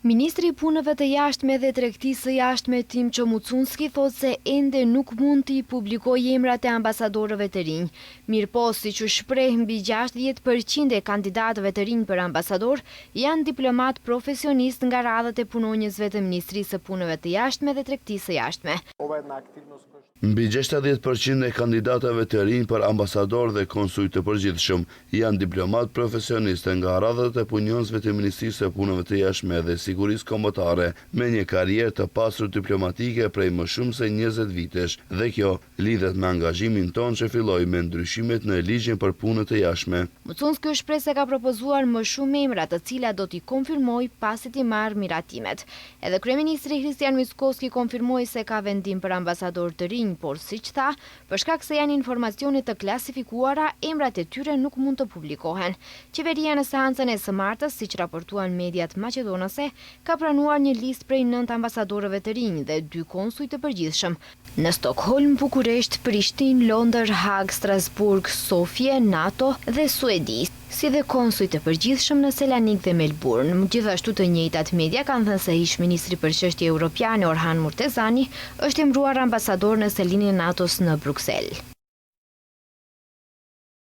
Ministri i Punëve të Jashtme dhe Tregtisë së Jashtme Timço Mucunski thotë se ende nuk mund t'i publikojë emrat e ambasadorëve të rinj. Mirëpo, siç u shpreh, mbi 60% e kandidatëve të rinj për ambasadorë janë diplomatë profesionistë nga radhët e punonjësve të Ministrisë së Punëve të Jashtme dhe Tregtisë së Jashtme. Mbi 60% e kandidatëve të rinj për ambasadorë dhe konsuj të përgjithshëm janë diplomatë profesionistë nga radhët e punonjësve të Ministrisë së Punëve të Jashtme dhe Sigurisë Kombëtare me një karrierë të pasur diplomatike prej më shumë se 20 vitesh dhe kjo lidhet me angazhimin tonë që filloi me ndryshimet në Ligjin për Punët e Jashtme. Mucunski u shpreh se ka propozuar më shumë emra të cilat do t'i konfirmojë pasi t'i marrë miratimet. Edhe kryeministri Hristijan Mickoski konfirmoi se ka vendim për ambasadorë të rinj, por siç tha, për shkak se janë informacione të klasifikuara, emrat e tyre nuk mund të publikohen. Qeveria në seancën e së martës, siç raportuan mediat maqedonase, ka pranuar një listë prej 9 ambasadorëve të rinj dhe 2 konsuj të përgjithshëm në Stockholm, Bukuresht, Prishtinë, Londër, Hagë, Strasburg, Sofje, NATO dhe Suedi, si dhe konsuj të përgjithshëm në Selanik dhe Melbourne. Gjithashtu të njëjtat media kanë thënë se ish ministri për çështje europiane Orhan Murtezani është emëruar ambasador në selinë e NATO-s në Bruksel.